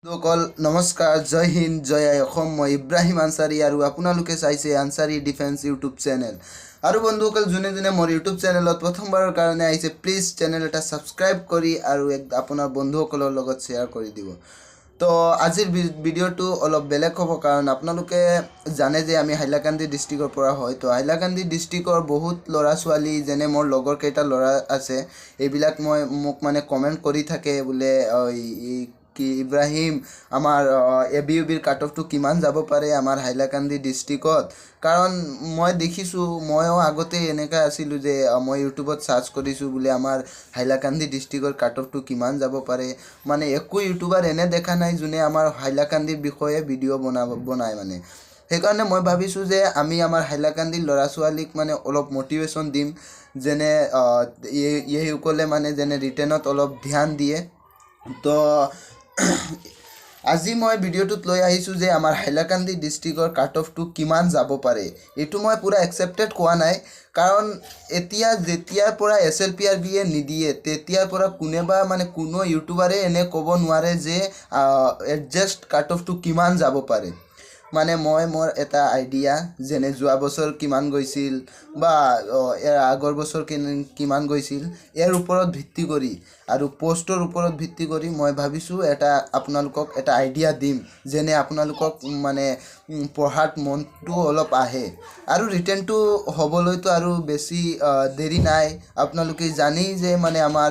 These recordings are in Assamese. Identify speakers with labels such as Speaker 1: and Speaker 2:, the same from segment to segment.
Speaker 1: বন্ধুসকল, নমস্কাৰ, জয় হিন্দ, জয় আই অসম। মই ইব্ৰাহিম আনচাৰী আৰু আপোনালোকে চাইছে আনচাৰী ডিফেন্স ইউটিউব চেনেল। আৰু বন্ধুসকল, যোনে যোনে মোৰ ইউটিউব চেনেলত প্ৰথমবাৰৰ কাৰণে আহিছে, প্লিজ চেনেল এটা ছাবস্ক্ৰাইব কৰি আৰু এক আপোনাৰ বন্ধুসকলৰ লগত শ্বেয়াৰ কৰি দিব। তো আজিৰ ভিডিঅ'টো অলপ বেলেগ হ'ব, কাৰণ আপোনালোকে জানে যে আমি হাইলাকান্দি ডিষ্ট্ৰিক্টৰ পৰা হয়। তো হাইলাকান্দি ডিষ্ট্ৰিক্টৰ বহুত ল'ৰা ছোৱালী, যেনে মোৰ লগৰ কেইটা ল'ৰা আছে, এইবিলাক মোক মানে কমেণ্ট কৰি থাকে বোলে, কি ইব্ৰাহিম, আমাৰ এ বি ইউ বিৰ কাট অফটো কিমান যাব পাৰে আমাৰ হাইলাকান্দি ডিষ্ট্ৰিক্টত? কাৰণ মই দেখিছোঁ, ময়ো আগতে এনেকুৱা আছিলোঁ যে মই ইউটিউবত চাৰ্চ কৰিছোঁ বোলে আমাৰ হাইলাকান্দি ডিষ্ট্ৰিক্টৰ কাট অফটো কিমান যাব পাৰে। মানে একো ইউটিউবাৰ এনে দেখা নাই যোনে আমাৰ হাইলাকান্দিৰ বিষয়ে ভিডিঅ' বনায়। মানে সেইকাৰণে মই ভাবিছোঁ যে আমি আমাৰ হাইলাকান্দিৰ ল'ৰা ছোৱালীক মানে অলপ মটিভেশ্যন দিম, যেনে এইসকলে মানে যেনে ৰিটেনত অলপ ধ্যান দিয়ে। তো আজি মই ভিডিঅ'টোত লৈ আহিছোঁ যে আমাৰ হাইলাকান্দি ডিষ্ট্ৰিক্টৰ কাট অফটো কিমান যাব পাৰে। এইটো মই পূৰা একচেপ্টেড কোৱা নাই, কাৰণ এতিয়া যেতিয়াৰ পৰা এছএলপিআৰবিয়ে নিদিয়ে, তেতিয়াৰ পৰা কোনেবা মানে কোনো ইউটিউবাৰে এনে ক'ব নোৱাৰে যে এডজাষ্ট কাট অফটো কিমান যাব পাৰে। মানে মই মোৰ এটা আইডিয়া, যেনে যোৱা বছৰ কিমান গৈছিল বা ইয়াৰ আগৰ বছৰ কিমান গৈছিল, ইয়াৰ ওপৰত ভিত্তি কৰি আৰু পষ্টৰ ওপৰত ভিত্তি কৰি মই ভাবিছোঁ এটা আপোনালোকক এটা আইডিয়া দিম, যেনে আপোনালোকক মানে পঢ়াত মনটো অলপ আহে। আৰু ৰিটেনটো হ'বলৈতো আৰু বেছি দেৰি নাই। আপোনালোকে জানেই যে মানে আমাৰ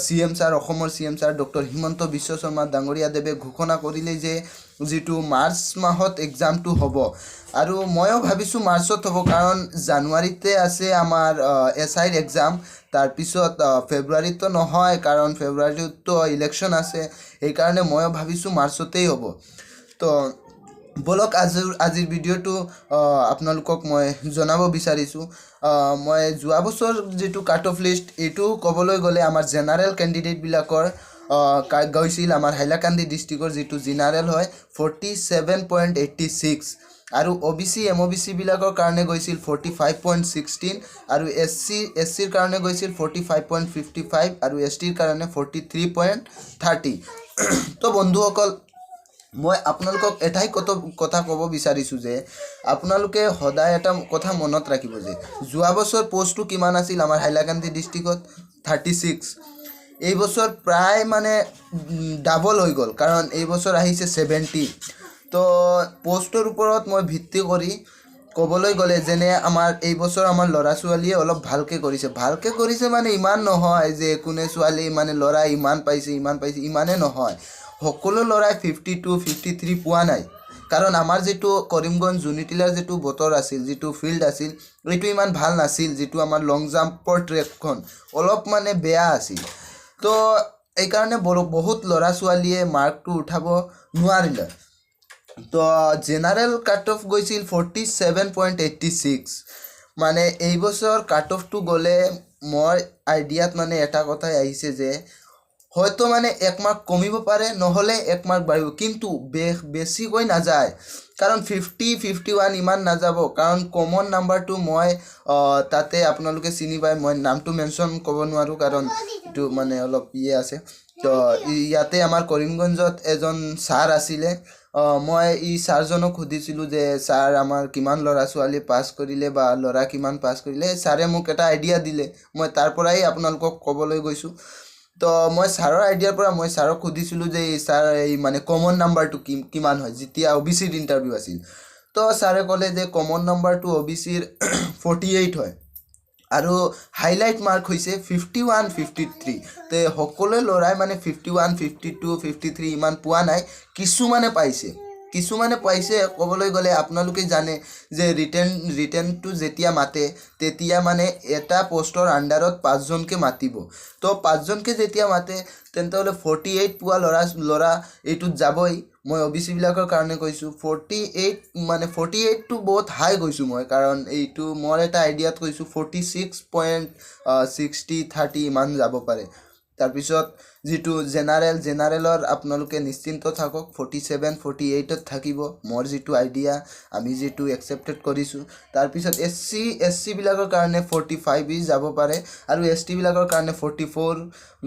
Speaker 1: চিএম ছাৰ, অসমৰ CM sir doctor Himanta Biswa Sarma ডাঙৰীয়াদেৱে ঘোষণা কৰিলে যে যিটো মাৰ্চ মাহত এক্সামটো হ'ব। আৰু ময়ো ভাবিছোঁ মাৰ্চত হ'ব, কাৰণ জানুৱাৰীতে আছে আমাৰ এছআইৰ এক্সাম। তাৰপিছত ফেব্ৰুৱাৰীততো নহয়, কাৰণ ফেব্ৰুৱাৰীততো ইলেকশ্যন আছে। সেইকাৰণে ময়ো ভাবিছোঁ মাৰ্চতেই হ'ব। তো ব'লক, আজিৰ ভিডিঅ'টো আপোনালোকক মই জনাব বিচাৰিছোঁ। মই যোৱা বছৰ যিটো কাট অফ লিষ্ট, এইটো ক'বলৈ গ'লে আমাৰ জেনেৰেল কেণ্ডিডেটবিলাকৰ গৈছিল, আমাৰ হাইলাকান্দি ডিষ্ট্ৰিক্টৰ যিটো জেনেৰেল হয়, 47.86 আৰু অ' বি চি, এম অ' বি চিবিলাকৰ কাৰণে গৈছিল 45.16 আৰু এছ চিৰ কাৰণে গৈছিল 45.55 আৰু এছ টিৰ কাৰণে 43.30। তো বন্ধুসকল, মই আপোনালোকক এটাই কথা ক'ব বিচাৰিছোঁ যে আপোনালোকে সদায় এটা কথা মনত ৰাখিব যে যোৱা বছৰ পষ্টটো কিমান আছিল আমাৰ হাইলাকান্দি ডিষ্ট্ৰিক্টত? 36। এই বছৰ প্ৰায় মানে ডাবল হৈ গ'ল, কাৰণ এই বছৰ আহিছে 70। তো পষ্টৰ ওপৰত মই ভিত্তি কৰি ক'বলৈ গ'লে, যেনে আমাৰ এই বছৰ আমাৰ ল'ৰা ছোৱালীয়ে অলপ ভালকৈ কৰিছে। ভালকৈ কৰিছে মানে ইমান নহয় যে কোনে ছোৱালী মানে ল'ৰা ইমান পাইছে, ইমান পাইছে, ইমানে নহয়। সকলো ল'ৰাই 52, 53 পোৱা নাই, কাৰণ আমাৰ যিটো কৰিমগঞ্জ জুনিটিলাৰ যিটো বতৰ আছিল, যিটো ফিল্ড আছিল, এইটো ইমান ভাল নাছিল। যিটো আমাৰ লং জাম্পৰ ট্ৰেকখন অলপ মানে বেয়া আছিল। তো এইকাৰণে বহুত ল'ৰা ছোৱালীয়ে মাৰ্কটো উঠাব নোৱাৰিলে। তো জেনেৰেল কাট অফ গৈছিল 47.86। মানে এইবছৰ কাট অফটো গ'লে মোৰ আইডিয়াত মানে এটা কথাই আহিছে যে হয়তো মানে এক মাৰ্ক কমিব পাৰে, নহ'লে এক মাৰ্ক বাঢ়িব, কিন্তু বেছিকৈ নাযায়, কাৰণ 50, 51 ইমান নাযাব। কাৰণ কমন নাম্বাৰটো মই তাতে আপোনালোকে চিনি পায়, মই নামটো মেনশ্যন ক'ব নোৱাৰোঁ, কাৰণ এইটো মানে অলপ ইয়ে আছে। তো ইয়াতে আমাৰ কৰিমগঞ্জত এজন ছাৰ আছিলে। মই এই ছাৰজনক সুধিছিলোঁ যে ছাৰ, আমাৰ কিমান ল'ৰা ছোৱালী পাছ কৰিলে বা ল'ৰা কিমান পাছ কৰিলে? ছাৰে মোক এটা আইডিয়া দিলে, মই তাৰ পৰাই আপোনালোকক ক'বলৈ গৈছোঁ। তো মই ছাৰৰ আইডিয়াৰ পৰা মই ছাৰক সুধিছিলোঁ যে এই ছাৰ, এই মানে কমন নাম্বাৰটো কিমান হয়, যেতিয়া অ' বি চিৰ ইণ্টাৰভিউ আছিল। তো ছাৰে ক'লে যে কমন নাম্বাৰটো অ' বি চিৰ 48 হয় আৰু হাইলাইট মাৰ্ক হৈছে 51, 53। তে সকলোৱে ল'ৰাই মানে 51, 52, 53 ইমান পোৱা নাই, কিছুমানে পাইছে, কিছুমানে পাইছে। ক'বলৈ গ'লে আপোনালোকে জানে যে ৰিটেনটো যেতিয়া মাতে, তেতিয়া মানে এটা পষ্টৰ আণ্ডাৰত পাঁচজনকে মাতিব। তো পাঁচজনকে যেতিয়া মাতে, তেন্তে হ'লে 48 পোৱা ল'ৰা এইটোত যাবই। মই অ' বি চিবিলাকৰ কাৰণে কৈছোঁ। 48 মানে 48টো বহুত হাই গৈছোঁ মই, কাৰণ এইটো মোৰ এটা আইডিয়াত কৈছোঁ, 46.60 30 ইমান যাব পাৰে। তাৰপিছত যিটো জেনেৰেল, জেনেৰেলৰ আপোনালোকে নিশ্চিন্ত থাকক, 47, 48ত থাকিব, মোৰ যিটো আইডিয়া, আমি যিটো একচেপ্টেড কৰিছোঁ। তাৰপিছত এছ চি, এছ চিবিলাকৰ কাৰণে 45ই যাব পাৰে আৰু এছ টিবিলাকৰ কাৰণে 44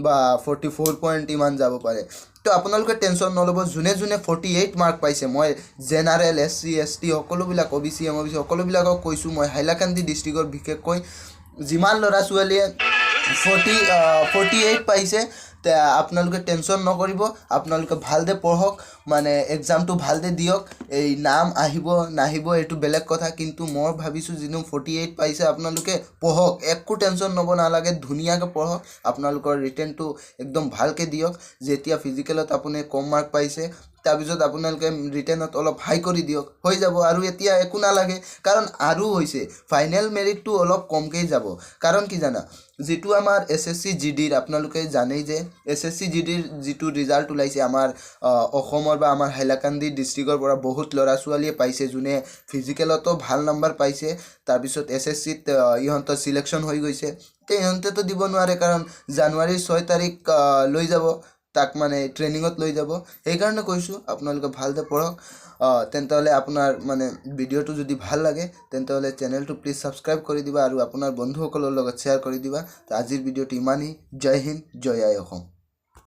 Speaker 1: বা 44 পইণ্ট ইমান যাব পাৰে। তো আপোনালোকে টেনশ্যন নল'ব। যোনে যোনে 48 মাৰ্ক পাইছে, মই general, S C, S T সকলোবিলাক, অ' বি চি, এম অ' বি চি সকলোবিলাকক কৈছোঁ। মই হাইলাকান্দি ডিষ্ট্ৰিক্টৰ বিশেষকৈ যিমান ল'ৰা ছোৱালীয়ে 48 পাইছে, তে আপোনালোকে টেনশ্যন নকৰিব। আপোনালোকে ভালদৰে পঢ়ক, মানে এক্সামটো ভালদৰে দিয়ক। এই নাম আহিব নাহিব এইটো বেলেগ কথা, কিন্তু মই ভাবিছোঁ যিটো 48 পাইছে, আপোনালোকে পঢ়ক, একো টেনশ্যন ল'ব নালাগে। ধুনীয়াকৈ পঢ়ক, আপোনালোকৰ ৰিটেনটো একদম ভালকৈ দিয়ক। যেতিয়া ফিজিকেলত আপুনি কম মাৰ্ক পাইছে, তাৰপিছত আপোনালোকে ৰিটেনত অলপ হাই কৰি দিয়ক, হৈ যাব। আৰু এতিয়া একো নালাগে, কাৰণ আৰু হৈছে ফাইনেল মেৰিটটো অলপ কমকেই যাব। কাৰণ কি জানা, যিটো আমাৰ এছ এছ চি জি ডিৰ, আপোনালোকে জানেই যে এছ এছ চি জি ডিৰ যিটো ৰিজাল্ট ওলাইছে, আমাৰ অসমৰ বা আমাৰ হাইলাকান্দি ডিষ্ট্ৰিক্টৰ পৰা বহুত ল'ৰা ছোৱালীয়ে পাইছে, যোনে ফিজিকেলতো ভাল নম্বৰ পাইছে। তাৰপিছত এছ এছ চিত ইহঁতৰ চিলেকশ্যন হৈ গৈছে। তে ইহঁতেতো দিব নোৱাৰে, কাৰণ জানুৱাৰীৰ 6 তাৰিখ লৈ যাব তাক, মানে ট্ৰেইনিঙত লৈ যাব। সেইকাৰণে কৈছোঁ, আপোনালোকে ভালদৰে পঢ়ক। তেন্তে আপোনাৰ মানে ভিডিঅ'টো যদি ভাল লাগে, তেন্তে হ'লে চেনেলটো প্লিজ ছাবস্ক্ৰাইব কৰি দিবা আৰু আপোনাৰ বন্ধুসকলৰ লগত শ্বেয়াৰ কৰি দিবা। তো আজিৰ ভিডিঅ'টো ইমানেই। জয় হিন্দ, জয় আই অসম।